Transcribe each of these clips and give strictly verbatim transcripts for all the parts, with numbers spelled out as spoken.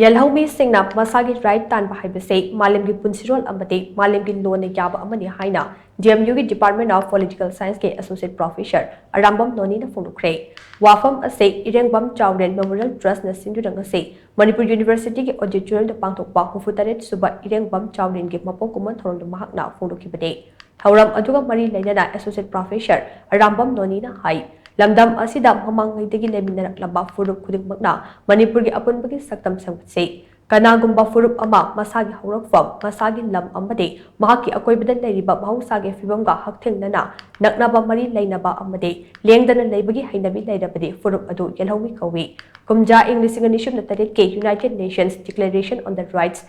ꯌꯦꯜꯍꯧꯃꯤꯁꯤꯡꯅ ꯃꯁꯥꯒꯤ ꯔꯥꯏꯠ ꯇꯥꯟꯕ ꯍꯥꯏꯕꯁꯤ ꯃꯥꯂꯦꯝꯒꯤ ꯄꯨꯟꯁꯤꯔꯣꯜ ꯑꯃꯗꯤ ꯃꯥꯂꯦꯝꯒꯤ ꯂꯣꯟꯅ ꯌꯥꯕ ꯑꯃꯅꯤ ꯍꯥꯏꯅ ꯗꯤ ꯑꯦꯝ ꯌꯨꯒꯤ ꯗꯤꯄꯥꯔꯠꯃꯦꯟ ꯑꯣꯐ ꯄꯣꯂꯤꯇꯤꯀꯦꯜ ꯁꯥꯏꯟꯁꯀꯤ ꯑꯦꯁꯣꯁꯤꯌꯦꯠ ꯄ꯭ꯔꯣꯐꯦꯁꯔ ꯑꯔꯥꯝꯕꯝ ꯅꯣꯅꯤꯅ ꯐꯣꯡꯗꯣꯛꯈ꯭ꯔꯦ꯫ ꯋꯥꯐꯝ ꯑꯁꯤ ꯏꯔꯦꯡꯕꯝ ꯆꯥꯎꯔꯦꯟ ꯃꯦꯃꯣꯔꯤꯌꯦꯜ ꯇ꯭ꯔꯁꯅ ꯁꯤꯟꯗꯨꯅ ꯉꯁꯤ ꯃꯅꯤꯄꯨꯔ ꯌꯨꯅꯤꯚꯔꯁꯤꯇꯤꯒꯤ ꯑꯣꯗꯤꯇꯣꯔꯤꯌꯝꯗ ꯄꯥꯡꯊꯣꯛꯄ ꯍꯨꯝꯐꯨꯇꯔꯦꯠ ꯁꯨꯕ ꯏꯔꯦꯡꯕꯝ ꯆꯥꯎꯔꯦꯟꯒꯤ ꯃꯄꯣꯛ ꯀꯨꯝꯑꯣꯟ ꯊꯧꯔꯝꯗ ꯃꯍꯥꯛꯅ ꯐꯣꯡꯗꯣꯛꯈꯤꯕꯅꯤ꯫ ꯊꯧꯔꯝ ꯑꯗꯨꯒ ꯃꯔꯤ ꯂꯩꯅꯅ ꯑꯦꯁꯣꯁꯤꯌꯦꯠ ꯄ꯭ꯔꯣꯐꯦꯁꯔ ꯑꯔꯥꯝꯕꯝ ꯅꯣꯅꯤꯅ ꯍꯥꯏ, ꯂꯝꯗꯝ ꯑꯁꯤꯗ ꯃꯃꯥꯡꯉꯩꯗꯒꯤ ꯂꯩꯃꯤꯟꯅꯔꯛꯂꯕ ꯐꯨꯔꯨꯞ ꯈꯨꯗꯤꯡꯃꯛꯅ ꯃꯅꯤꯄꯨꯔꯒꯤ ꯑꯄꯨꯟꯕꯒꯤ ꯁꯛꯇꯝ ꯁꯦꯝꯒꯠꯁꯤ꯫ ꯀꯅꯥꯒꯨꯝꯕ ꯐꯨꯔꯨꯞ ꯑꯃ ꯃꯁꯥꯒꯤ ꯍꯧꯔꯛꯐꯝ, ꯃꯁꯥꯒꯤ ꯂꯝ ꯑꯃꯗꯤ ꯃꯍꯥꯛꯀꯤ ꯑꯀꯣꯏꯕꯗ ꯂꯩꯔꯤꯕ ꯃꯍꯧꯁꯥꯒꯤ ꯐꯤꯕꯝꯒ ꯍꯛꯊꯦꯡꯅꯅ ꯅꯛꯅꯕ ꯃꯔꯤ ꯂꯩꯅꯕ ꯑꯃꯗꯤ ꯂꯦꯡꯗꯅ ꯂꯩꯕꯒꯤ ꯍꯩꯅꯕꯤ ꯂꯩꯔꯕꯗꯤ ꯐꯨꯔꯨꯞ ꯑꯗꯨ ꯌꯦꯜꯍꯧꯃꯤ ꯀꯧꯏ꯫ ꯀꯨꯝꯖꯥ ꯏꯪ ꯂꯤꯁꯤꯡ ꯑꯅꯤ ꯁꯨꯞꯅ ꯇꯔꯦꯠꯀꯤ United Nations Declaration on the Rights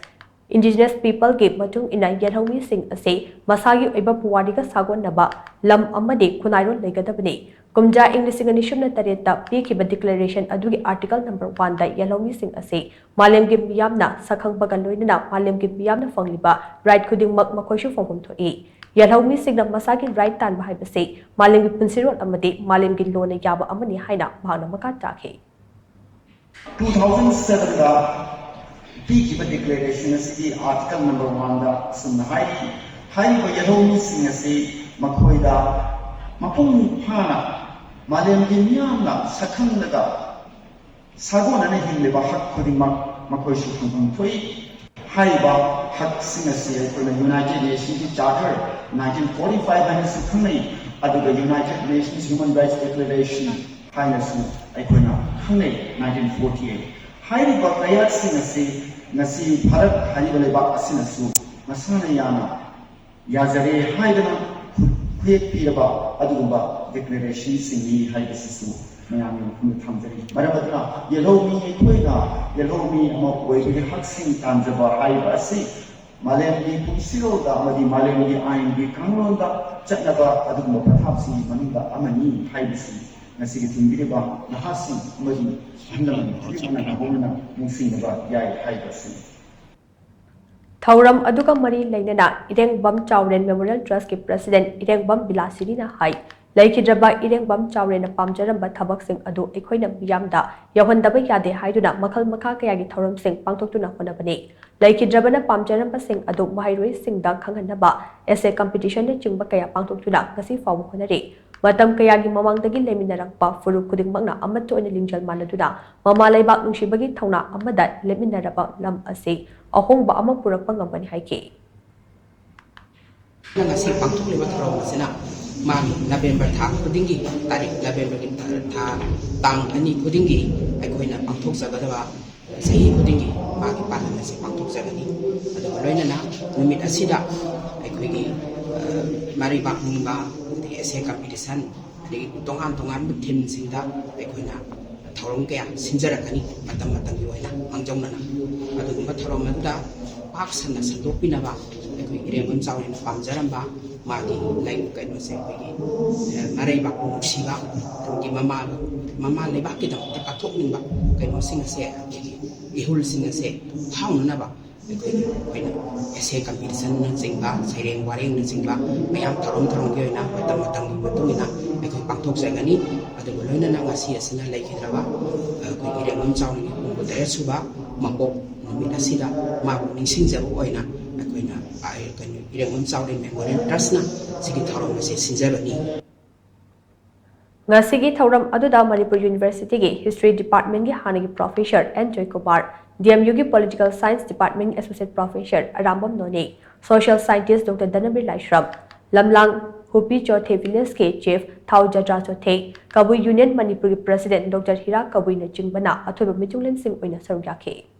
Indigenous Peopleꯒꯤ ꯃꯇꯨꯡ ꯏꯟꯅ ꯌꯦꯜꯍꯧꯃꯤꯁꯤꯡ ꯑꯁꯤ ꯃꯁꯥꯒꯤ ꯑꯣꯏꯕ ꯄꯨꯋꯥꯔꯤꯒ ꯁꯥꯒꯣꯟꯅꯕ ꯂꯝ ꯑꯃꯗꯤ ꯈꯨꯟꯅꯥꯏꯔꯣꯜ ꯂꯩꯒꯗꯕꯅꯤ꯫ ꯀꯨꯝꯖꯥ ꯏꯪ ꯂꯤꯁꯤꯡ ꯑꯅꯤ ꯁꯨꯞꯅ ꯇꯔꯦꯠꯇ ꯄꯤꯈꯤꯕ ꯗꯤꯀ꯭ꯂꯦꯔꯦꯁꯟ ꯑꯗꯨꯒꯤ ꯑꯥꯔꯇꯤꯀꯜ ꯅꯝꯕꯔ ꯋꯥꯟꯗ ꯌꯦꯜꯍꯧꯃꯤꯁꯤꯡ ꯑꯁꯤ ꯃꯥꯂꯦꯝꯒꯤ ꯃꯤꯌꯥꯝꯅ ꯁꯛꯈꯪꯕꯒ ꯂꯣꯏꯅꯅ ꯃꯥꯂꯦꯝꯒꯤ ꯃꯤꯌꯥꯝꯅ ꯐꯪꯂꯤꯕ ꯔꯥꯏꯠ ꯈꯨꯗꯤꯡꯃꯛ ꯃꯈꯣꯏꯁꯨ ꯐꯪꯐꯝ ꯊꯣꯛꯏ꯫ ꯌꯦꯜꯍꯧꯃꯤꯁꯤꯡꯅ ꯃꯁꯥꯒꯤ ꯔꯥꯏꯠ ꯇꯥꯟꯕ ꯍꯥꯏꯕꯁꯤ ꯃꯥꯂꯦꯝꯒꯤ ꯄꯨꯟꯁꯤꯔꯣꯜ ꯑꯃꯗꯤ ꯃꯥꯂꯦꯝꯒꯤ ꯂꯣꯟꯅ ꯌꯥꯕ ꯑꯃꯅꯤ ꯍꯥꯏꯅ ꯃꯍꯥꯛꯅ ꯃꯈꯥ ꯇꯥꯈꯤ꯫ ꯇꯨ ꯊꯥꯎꯖꯟ ꯁꯕꯦꯟꯗ ꯄꯤꯈꯤꯕ ꯗꯤꯀ꯭ꯂꯦꯔꯦꯁꯟ ꯑꯁꯤꯒꯤ ꯑꯥꯔꯇꯤꯀꯜ ꯅꯝꯕꯔ ꯋꯥꯟꯗ ꯑꯁꯨꯝꯅ ꯍꯥꯏꯔꯤ, ꯍꯥꯏꯔꯤꯕ ꯌꯦꯜꯍꯧꯃꯤꯁꯤꯡ ꯑꯁꯤ ꯃꯈꯣꯏꯗ ꯃꯄꯨꯡ ꯐꯥꯅ ꯃꯥꯂꯦꯝꯒꯤ ꯃꯤꯌꯥꯝꯅ ꯁꯛꯈꯪꯂꯒ ꯁꯥꯒꯣꯟꯅꯅ ꯍꯤꯡꯂꯤꯕ ꯍꯛ ꯈꯨꯗꯤꯡꯃꯛ ꯃꯈꯣꯏꯁꯨ ꯐꯪꯐꯝ ꯊꯣꯛꯏ꯫ ꯍꯥꯏꯔꯤꯕ ꯍꯛꯁꯤꯡ ꯑꯁꯤ ꯑꯩꯈꯣꯏꯅ ꯌꯨꯅꯥꯏꯇꯦꯗ ꯅꯦꯁꯟꯒꯤ ꯆꯥꯔꯇꯔ ꯅꯥꯏꯟꯇꯤꯟ ꯐꯣꯔꯇꯤ ꯐꯥꯏꯚ ꯍꯥꯏꯅꯁꯨ ꯈꯪꯅꯩ, ꯑꯗꯨꯒ united nations human rights declaration ꯍꯥꯏꯅꯁꯨ ꯑꯩꯈꯣꯏꯅ ꯈꯪꯅꯩ, ꯅꯥꯏꯟꯇꯤꯟ ꯐꯣꯔꯇꯤ ꯑꯩꯠ꯫ ꯍꯥꯏꯔꯤꯕ ꯀꯌꯥꯠꯁꯤꯡ ꯑꯁꯤ ꯉꯁꯤ ꯚꯥꯔꯠ ꯍꯥꯏꯔꯤꯕ ꯂꯩꯕꯥꯛ ꯑꯁꯤꯅꯁꯨ ꯃꯁꯥꯅ ꯌꯥꯅ ꯌꯥꯖꯔꯦ ꯍꯥꯏꯗꯅ ꯈꯨꯌꯦꯛ ꯄꯤꯔꯕ ꯑꯗꯨꯒꯨꯝꯕ ꯗꯤꯀ꯭ꯂꯦꯔꯦꯁꯟꯁꯤꯡꯅꯤ ꯍꯥꯏꯕꯁꯤꯁꯨ ꯃꯌꯥꯝꯒꯤ ꯃꯐꯝꯗ ꯊꯝꯖꯔꯤ꯫ ꯃꯔꯝ ꯑꯗꯨꯅ ꯌꯦꯜꯍꯧꯃꯤ ꯑꯩꯈꯣꯏꯅ ꯌꯦꯜꯍꯧꯃꯤ ꯑꯃ ꯑꯣꯏꯕꯒꯤ ꯍꯛꯁꯤꯡ ꯇꯥꯟꯖꯕ ꯍꯥꯏꯕ ꯑꯁꯤ ꯃꯥꯂꯦꯝꯒꯤ ꯄꯨꯟꯁꯤꯔꯣꯜꯗ ꯑꯃꯗꯤ ꯃꯥꯂꯦꯝꯒꯤ ꯑꯥꯏꯟꯒꯤ ꯀꯥꯡꯂꯣꯟꯗ ꯆꯠꯅꯕ ꯑꯗꯨꯒꯨꯝꯕ ꯄꯊꯥꯞꯁꯤꯡꯒꯤ ꯃꯅꯨꯡꯗ ꯑꯃꯅꯤ ꯍꯥꯏꯕꯁꯤ ꯉꯁꯤꯒꯤ ꯇꯤꯟꯕꯤꯔꯤꯕ ꯅꯍꯥꯁꯤꯡ ꯑꯃꯗꯤ ꯑꯍꯜ ꯂꯃꯟ ꯈꯨꯗꯤꯡꯃꯛꯅ ꯅꯧꯍꯧꯅꯅ ꯅꯤꯡꯁꯤꯡꯅꯕ ꯌꯥꯏ ꯍꯥꯏꯕꯁꯤꯅꯤ꯫ ꯊꯧꯔꯝ ꯑꯗꯨꯒ ꯃꯔꯤ ꯂꯩꯅꯅ ꯏꯔꯦꯡꯕꯝ ꯆꯥꯎꯔꯦꯟ ꯃꯦꯃꯣꯔꯤꯌꯦꯜ ꯇ꯭ꯔꯁꯀꯤ ꯄ꯭ꯔꯁꯤꯗꯦꯟ ꯏꯔꯦꯡꯕꯝ ꯕꯤꯂꯥꯁꯤꯅꯤꯅ ꯍꯥꯏ, ꯂꯩꯈꯤꯗ꯭ꯔꯕ ꯏꯔꯦꯡꯕꯝ ꯆꯥꯎꯔꯦꯟꯅ ꯄꯥꯝꯖꯔꯝꯕ ꯊꯕꯛꯁꯤꯡ ꯑꯗꯨ ꯑꯩꯈꯣꯏꯅ ꯃꯤꯌꯥꯝꯗ ꯌꯧꯍꯟꯗꯕ ꯌꯥꯗꯦ ꯍꯥꯏꯗꯨꯅ ꯃꯈꯜ ꯃꯈꯥ ꯀꯌꯥꯒꯤ ꯊꯧꯔꯝꯁꯤꯡ ꯄꯥꯡꯊꯣꯛꯇꯨꯅ ꯍꯣꯠꯅꯕꯅꯤ꯫ ꯂꯩꯈꯤꯗ꯭ꯔꯕꯅ ꯄꯥꯝꯖꯔꯝꯕꯁꯤꯡ ꯑꯗꯨ ꯃꯍꯩꯔꯣꯏꯁꯤꯡꯗ ꯈꯪꯍꯟꯅꯕ essay competitionꯅꯆꯤꯡꯕ ꯀꯌꯥ ꯄꯥꯡꯊꯣꯛꯇꯨꯅ ꯉꯁꯤ ꯐꯥꯎꯕ ꯍꯣꯠꯅꯔꯤ꯫ ꯃꯇꯝ ꯀꯌꯥꯒꯤ ꯃꯃꯥꯡꯗꯒꯤ ꯂꯩꯃꯤꯟꯅꯔꯛꯄ ꯐꯨꯔꯨꯞ ꯈꯨꯗꯤꯡꯃꯛꯅ ꯑꯃꯠꯇ ꯑꯣꯏꯅ ꯂꯤꯡꯖꯦꯜ ꯃꯥꯟꯅꯗꯨꯅ ꯃꯃꯥ ꯂꯩꯕꯥꯛ ꯅꯨꯡꯁꯤꯕꯒꯤ ꯊꯧꯅꯥ ꯑꯃꯗ ꯂꯦꯞꯃꯤꯟꯅꯔꯕ ꯂꯝ ꯑꯁꯤ ꯑꯍꯣꯡꯕ ꯑꯃ ꯄꯨꯔꯛꯄ ꯉꯝꯒꯅꯤ ꯍꯥꯏꯈꯤ꯫ ꯉꯁꯤ ꯄꯥꯡꯊꯣꯛꯂꯤꯕ ꯊꯧꯔꯝ ꯑꯁꯤꯅ ꯃꯥꯒꯤ ꯅꯕꯦꯝꯕꯔ ꯊꯥ ꯈꯨꯗꯤꯡꯒꯤ, ꯇꯥꯔꯤꯛ ꯅꯕꯦꯝꯕꯔꯒꯤ ꯊꯥ, ꯇꯥꯡ ꯑꯅꯤ ꯈꯨꯗꯤꯡꯒꯤ ꯑꯩꯈꯣꯏꯅ ꯄꯥꯡꯊꯣꯛꯆꯒꯗꯕ, ꯆꯍꯤ ꯈꯨꯗꯤꯡꯒꯤ ꯃꯥꯒꯤ ꯄꯥꯂꯟ ꯑꯁꯤ ꯄꯥꯡꯊꯣꯛꯆꯒꯅꯤ꯫ ꯑꯗꯨꯒ ꯂꯣꯏꯅꯅ ꯅꯨꯃꯤꯠ ꯑꯁꯤꯗ ꯑꯩꯈꯣꯏꯒꯤ, ꯑ, ꯃꯔꯩꯕꯥꯛ ꯅꯤꯡꯕ, ꯑꯗꯒꯤ essay competition, ꯑꯗꯒꯤ ꯇꯣꯉꯥꯟ ꯇꯣꯉꯥꯟꯕ themeꯁꯤꯡꯗ ꯑꯩꯈꯣꯏꯅ ꯊꯧꯔꯝ ꯀꯌꯥ ꯁꯤꯟꯖꯔꯛꯀꯅꯤ ꯃꯇꯝ ꯃꯇꯝꯒꯤ ꯑꯣꯏꯅ ꯃꯥꯡꯖꯧꯅꯅ꯫ ꯑꯗꯨꯒꯨꯝꯕ ꯊꯧꯔꯝ ꯑꯗꯨꯗ ꯄꯥꯛ ꯁꯟꯅ ꯁꯟꯗꯣꯛꯄꯤꯅꯕ ꯑꯩꯈꯣꯏ ꯏꯔꯦꯡꯕꯝ ꯆꯥꯎꯔꯦꯟꯅ ꯄꯥꯝꯖꯔꯝꯕ ꯃꯥꯒꯤ ꯂꯩ-, ꯀꯩꯅꯣꯁꯦ, ꯑꯩꯈꯣꯏꯒꯤ, ꯑ, ꯃꯔꯩꯕꯥꯛꯄꯨ ꯅꯨꯡꯁꯤꯕ, ꯑꯗꯒꯤ ꯃꯃꯥ, ꯃꯃꯥ ꯂꯩꯕꯥꯛꯀꯤꯗꯃꯛꯇ ꯀꯠꯊꯣꯛꯅꯤꯡꯕ ꯀꯩꯅꯣꯁꯤꯡ ꯑꯁꯦ, ꯑꯩꯈꯣꯏꯒꯤ ꯏꯍꯨꯜꯁꯤꯡ ꯑꯁꯦ ꯐꯥꯎꯅꯅꯕ ꯑꯩꯈꯣꯏꯒꯤ ꯑꯩꯈꯣꯏꯅ essay competitionꯅꯆꯤꯡꯕ, ꯁꯩꯔꯦꯡ ꯋꯥꯔꯦꯡꯅꯆꯤꯡꯕ ꯃꯌꯥꯝ ꯊꯧꯔꯝ ꯊꯧꯔꯝꯒꯤ ꯑꯣꯏꯅ ꯃꯇꯝ ꯃꯇꯝꯒꯤ ꯃꯇꯨꯡ ꯏꯟꯅ ꯑꯩꯈꯣꯏ ꯄꯥꯡꯊꯣꯛꯆꯒꯅꯤ꯫ ꯑꯗꯨꯒ ꯂꯣꯏꯅꯅ ꯉꯁꯤ ꯑꯁꯤꯅ ꯂꯩꯈꯤꯗ꯭ꯔꯕ, ꯑ, ꯑꯩꯈꯣꯏꯒꯤ ꯏꯔꯦꯡꯕꯝ ꯆꯥꯎꯔꯦꯟꯒꯤ ꯍꯨꯝꯐꯨ ꯇꯔꯦꯠ ꯁꯨꯕ ꯃꯄꯣꯛ ꯅꯨꯃꯤꯠ ꯑꯁꯤꯗ ꯃꯥꯕꯨ ꯅꯤꯡꯁꯤꯡꯖꯕ ꯑꯣꯏꯅ ꯑꯩꯈꯣꯏꯅ, ꯑ, ꯀꯩꯅꯣ, ꯏꯔꯦꯡꯕꯝ ꯆꯥꯎꯔꯦꯟ Memorial Trustꯅ ꯁꯤꯒꯤ ꯊꯧꯔꯝ ꯑꯁꯤ ꯁꯤꯟꯖꯕꯅꯤ꯫ ꯉꯁꯤꯒꯤ ꯊꯧꯔꯝ ꯑꯗꯨꯗ ꯃꯅꯤꯄꯨꯔ Universityꯒꯤ History Departmentꯀꯤ ꯍꯥꯟꯅꯒꯤ Professor ꯑꯦꯟ ꯖꯣꯏꯀꯨꯃꯥꯔ, DMUꯒꯤ Political Science Departmentꯀꯤ Associate Professor ꯑꯔꯥꯝꯕꯝ ꯅꯣꯅꯦ, Social Scientist Doctor ꯙꯅꯕꯤꯔ ꯂꯥꯏꯁ꯭ꯔꯝ, ꯂꯝꯂꯥꯡ ꯍꯨꯄꯤ ꯆꯣꯊꯦ Villageꯀꯤ Chief ꯊꯥꯎ ꯖꯇ꯭ꯔꯥ ꯆꯣꯊꯦ, ꯀꯕꯨꯏ Union ꯃꯅꯤꯄꯨꯔꯒꯤ President Doctor ꯍꯤꯔꯥ ꯀꯕꯨꯏꯅꯆꯤꯡꯕꯅ ꯑꯊꯣꯏꯕ ꯃꯤꯆꯨꯡꯂꯦꯟꯁꯤꯡ ꯑꯣꯏꯅ ꯁꯔꯨꯛ ꯌꯥꯈꯤ꯫